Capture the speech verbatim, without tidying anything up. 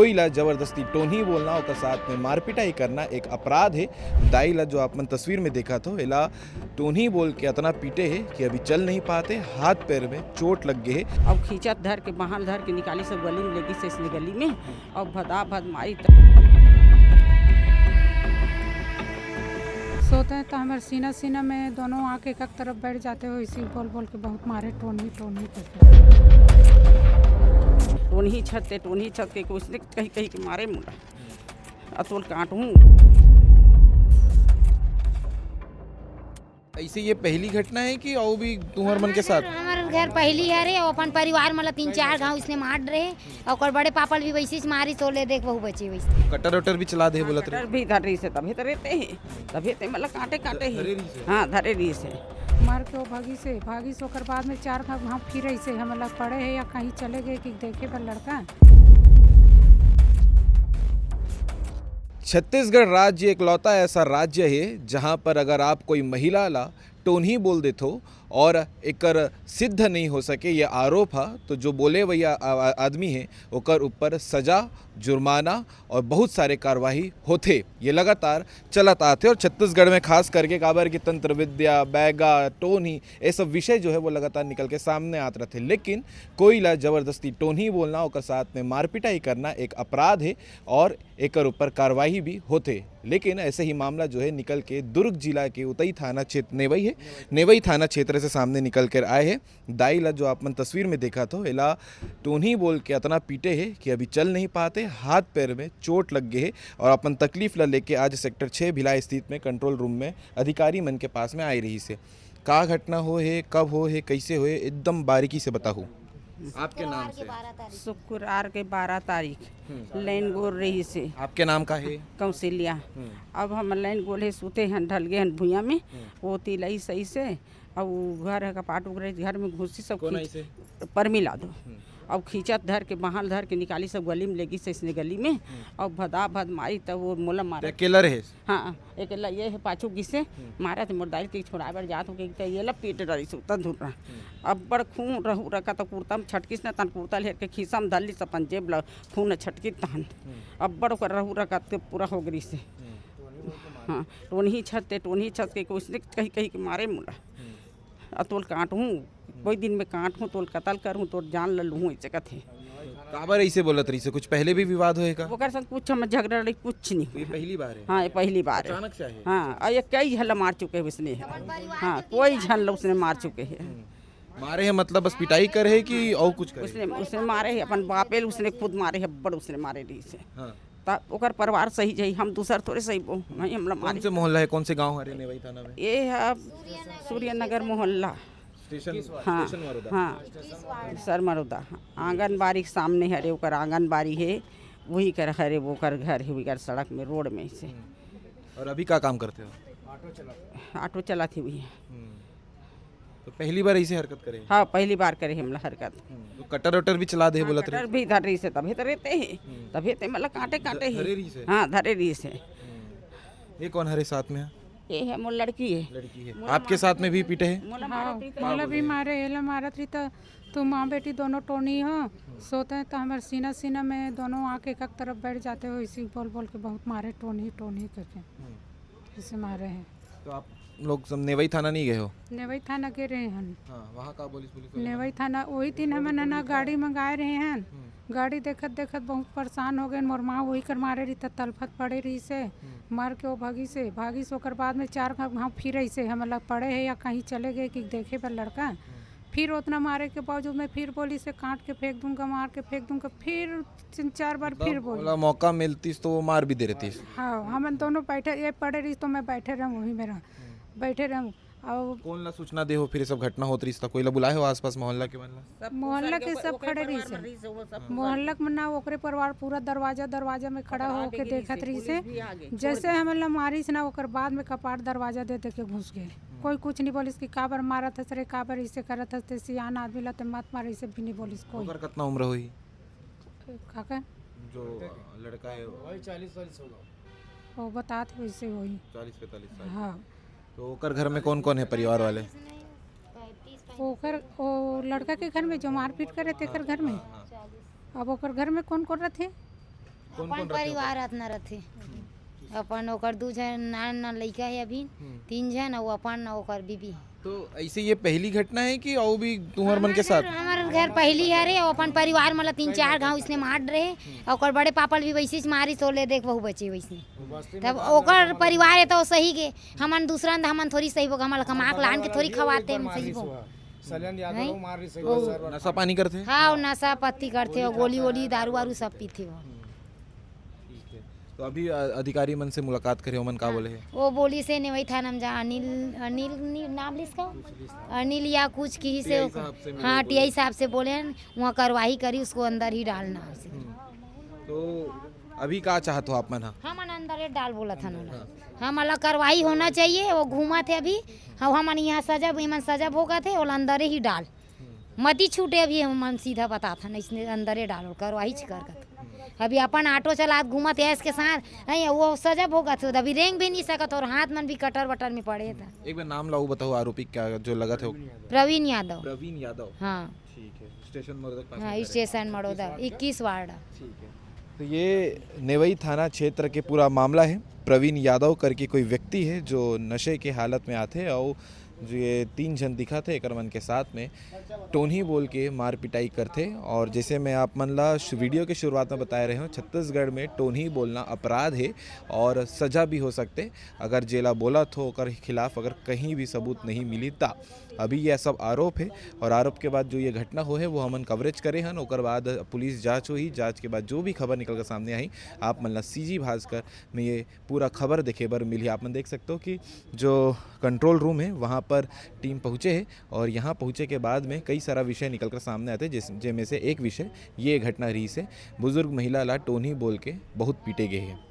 कोई ला जबरदस्ती टोनही बोलना, ओकर साथ में मारपिटाई करना एक अपराध हे। दाई ला, जो आप मन तस्वीर में देखत हो, एला टोनही बोल के अतना पीटे हे कि अभी चल नहीं पाते, हाथ पैर में चोट लग गए हे। अब खींचत धर के, बाहर धर के निकाली सब गली में, लेगी से इसने गली में, और भदा भद मारी। सोते हैं तो हमारे सीना सीना में दोनों आँख एक एक तरफ बैठ जाते हो, इसी बोल बोल के बहुत मारे, टोनही टोनही करके। टोनही छत ते, टोनही छत के कुछ नहीं, कहीं कहीं के मारे मुला। अतुल काटूं। ऐसे ये पहली घटना है कि और भी तुम्हार मन के साथ? हमारे घर पहली है रे, अपन परिवार मतलब तीन चार घाव इसने मार रहे, और ओकर बड़े पापा भी वैसे ही मारी, तो ले देख वहू बची वैसे। कटर वटर भी चला दे बोलत रहे? कटर भी धर रही से, तभी तो रहते हैं, तभी तो मतलब काटे काटे धरे ही। रही से? हाँ, धरे रही से। मार के वो भागी से भागी से ओकर बाद में चार घाव घाव फिर ऐसे हम लोग पड़े हैं या कहीं चले गए कि देखे पर लड़का। छत्तीसगढ़ राज्य एकलौता ऐसा राज्य है, जहां पर अगर आप कोई महिला ला टोनही बोल देथो और एकर सिद्ध नहीं हो सके, ये आरोप है, तो जो बोले वही आ- आ- आदमी है, ओकर ऊपर सजा, जुर्माना और बहुत सारे कार्रवाई होथे। ये लगातार चलत आथे और छत्तीसगढ़ में खास करके काबर की तंत्र विद्या, बैगा, टोनही, ये सब विषय जो है वो लगातार निकल के सामने आत रहथे। लेकिन कोई ला जबरदस्ती टोनही बोलना, ओकर साथ में मारपिटाई करना एक अपराध है और एकर ऊपर कार्रवाई भी होथे। लेकिन ऐसे ही मामला जो है निकल के दुर्ग जिला के उतई थाना क्षेत्र, नेवई है, नेवई थाना क्षेत्र से सामने निकल कर आए हैं। दाई ला, जो आप मन तस्वीर में देखत हो, एला टोनही बोल के अतना पीटे हे कि अभी चल नहीं पाते, हाथ पैर में चोट लग गए हे और अपन तकलीफ ला लेके आज सेक्टर छः भिलाई स्थित में कंट्रोल रूम में अधिकारी मन के पास में आए रही से। का घटना हो हे, कब हो हे, कैसे हो हे, एकदम बारीकी से बताहू। आपके नाम से? शुक्रवार के बारह तारीख लाइन गोल रही से। आपके नाम का है? कौशल्या। अब हम लाइन गोल है, सूते हैं, ढल गए हैं भुइया में। वो तिलई सही से, अब वो घर है कपाट उगरे, घर में घुसी सब कौन खींच- ऐसे? परमिला दो। अब खींचत धर के, बाहर धर के निकाली सब गली में, लेगी से इसने गली में, और भदा भद मारी, तब वो मोला मारा। अकेला रहे? हाँ, एक ला ये है पाछू गिसे, मारा थे मोर दाई के छोड़ाए बर जात हो के, ये ला पीट डरी सुता धुर्रा। अब बड़ खून रहू रखा तो कुर्ता में छटकिस न, तन कुर्ता लेर के खीसा में धर लिस अपन जेब ला, खून छटकिस तहन। अब बड़ ओकर रहू रखा तो पूरा हो गई से। हाँ, टोनही छत ते, टोनही छत के, उसने कहीं कहीं के मारे मुला। अतोल काटहूँ, कोई दिन में काटहूँ, तोल कतल करहूँ, तोर जान ल लूहूँ, ऐसे कथे। काबर ऐसे बोलत रही से? कुछ पहले भी विवाद होए का? ओकर संग कुछ हम झगड़ा लड़ी, कुछ नहीं ये हुआ। पहली बार है? हाँ, ये पहली बार है। अचानक से आए? हाँ, और ये कई झन ल मार चुके हैं उसने। हाँ, कोई झन ल उसने मार चुके हैं। मारे हैं मतलब बस पिटाई करे है कि और कुछ करे? उसने, उसने मारे है, अपन बापे ल उसने खुद मारे है, बड़ उसने मारे रही से। हाँ। तब ओकर परिवार सही जाई, हम दूसर थोड़े सही बो, नहीं हमला कौन मारी। से मोहल्ला है, कौन से गांव हरे नेवई थाना में? ये है सूर्यनगर मोहल्ला। स्टेशन, हाँ, स्टेशन मरोदा। हाँ, सर मरोदा। आंगनबाड़ी के सामने हरे, ओकर आंगनबाड़ी है, वही कर हरे, वो कर घर है, वही कर सड़क में, रोड में से। और अभी क्या काम करते हो? ऑटो चलाती हुई है। तो पहली बार ऐसे हरकत करे? हाँ, पहली बार करे हमला हरकत। तो कटर वटर भी चला दे बोलत रहे? कटर भी धर रही से, तभी तो रहते हैं, तभी तो मतलब काटे काटे धरे ही। रही से? हाँ, धरे रही से। ये कौन हरे साथ में है? ये है मोर लड़की है। लड़की है। आपके साथ में भी पीटे हैं? मोला हाँ, मारत रही तो मोला भी मारे, एला मारत रही तो, तुम माँ बेटी दोनों टोनी हो, सोते हैं तो हमारे सीना सीना में दोनों आँख एक एक तरफ बैठ जाते हो, इसी बोल बोल के बहुत मारे, टोनी टोनी करके इसे मारे हैं। तो आप लोग सब नेवई थाना नहीं गए हो? नेवई थाना गए रहे हैं। हाँ, वहाँ का पुलिस, पुलिस वाले? नेवई थाना वही दिन हम है ना गाड़ी मंगाए रहे हैं। गाड़ी देखत देखत बहुत परेशान हो गए। मोर माँ वही कर मारे रही, त तलफत पड़े रही से, मार के वो भागी से, भागी से ओकर बाद में चार घाव घाव फिर ऐसे हम लग पड़े है या कहीं चले गए कि देखे बर लड़का। फिर उतना मारे के बावजूद में फिर बोली से काट के फेंक दूंगा, मार के फेंक दूंगा, फिर तीन चार बार फिर बोली। बोला मौका मिलतीस तो वो मार भी दे रहतीस। हाँ, हम दोनों बैठे, ये पड़े रही तो मैं बैठे रहूँ वही मेरा, बैठे रहूँ। और कौन ला सूचना दे हो फिर ये सब घटना होत रही तो? कोई ला बुलाए हो आसपास मोहल्ला के मन ला? मोहल्ला के सब खड़े रही से। मोहल्ला में ना ओकरे परिवार पूरा दरवाजा दरवाजा में खड़ा होके देखत रही से। जैसे हमन ला मारिस ना, ओकर बाद में कपाट दरवाजा दे दे के घुस गए। कोई कुछ नहीं बोलिस कि काबर मारत हस रे, काबर इसे करत हस, ते सियान आदमी ला ते मत मार, इसे भी नहीं बोलिस कोई। ओकर कितना उम्र होई? काका जो लड़का है वो? वो बतात वैसे वही। चालीस पैंतालीस साल। हाँ, तो ओकर घर में कौन कौन है परिवार वाले? ओकर, ओ लड़का के घर में जो मारपीट करे तेकर घर में। अब ओकर घर में कौन कौन रहते? कौन अपन कौन रखे हो? परिवार अतना रथे। अपन ओकर दू झन नान नान लइका हे अभी, हम्म। तीन झन, अउ अपन ओकर बीबी। तो ऐसे ये पहली घटना है कि अउ भी तुम्हर मन के साथ? हमर घर पहली हरे, अउ अपन परिवार मन ला तीन चार घाव इसने मार रहे, अउ ओकर बड़े पापा ल भी वैसे ही मारिस, तो ले देख वहू बचे वैसने। तब ओकर परिवार है तो सही गे, हमन दूसरा अंदर हमन थोड़ी सही बोग, हमन ला कमा के लान के थोड़ी खवाते, हम सही बोग। सलियन यादव नहीं? मार रही सही वो बस सर। नशा पानी करथे? हाँ, वो नशा पत्ती करथे, वो गोली वोली दारू वारू सब पीथे वो। ठीक है। तो अभी अ, अधिकारी मन से मुलाकात करे, ओमन का बोले हे? वो बोलिस हे नेवई थाना में जा, अनिल, अनिल नी-, नाम लिस का? अनिल या कुछ किहिस हे। टीआई साहब से मिले हाँ, बोले। टीआई साहब से बोले हैं, वहाँ कार्रवाई करी, उसको अंदर ही डालना है उसे। हम्म। तो अभी का चाहत हो आप मन ह? हमन अंदर ही डाल बोलत हन ओला। हम अलग कार्रवाई होना चाहिए, वो घूमत हे अभी। हम, हमन यहाँ सजा, एमन सजा भोगत हे, ओला अंदर ही डाल। मती छूटे अभी, हमन सीधा बतात हन, इसने अंदरे डाल, कार्रवाई च कर कर। अभी अपन ऑटो चलात घूमत हे इसके साथ, नहीं, वो सजा भोगत हे, अभी रेंग भी नहीं सकत, और हाथ मन भी कटर वटर में पड़े था। एक बार नाम लाऊ बताओ, आरोपी क्या जो लगत है वो? प्रवीण यादव। प्रवीण यादव। हाँ। ठीक है, स्टेशन मरोदा के पास हाँ, में घर है। स्टेशन मरोदा, इक्कीस वार्ड। ठीक है। तो ये नेवई थाना क्षेत्र के पूरा मामला है। प्रवीण यादव करके कोई व्यक्ति है जो नशे के हालत में आथे, और जो ये तीन झन दिखा थे एकर मन के साथ में टोनी बोल के मार पिटाई करथे। और जैसे मैं आप मन ला शु-, वीडियो के शुरुआत में बताए रहे हूँ, छत्तीसगढ़ में टोनी बोलना अपराध है और सजा भी हो सकते, अगर जेला बोलत हो ओकर खिलाफ अगर कहीं भी सबूत नहीं मिली ता। अभी यह सब आरोप है और आरोप के बाद जो ये घटना हो है वो हमन कवरेज करे हन। ओकर बाद पुलिस जांच होही, जांच के बाद जो भी खबर निकल कर सामने आही, आप मन ला सीजी भास्कर में ये पूरा खबर देखे बर मिलही। आप मन देख सकते हो कि जो कंट्रोल रूम है वहाँ पर टीम पहुँचे है और यहाँ पहुँचे के बाद में कई सारा विषय निकल कर सामने आते, जिस, जेमे से एक विषय ये घटना रही से बुजुर्ग महिला ला टोनी बोल के बहुत पीटे गए है।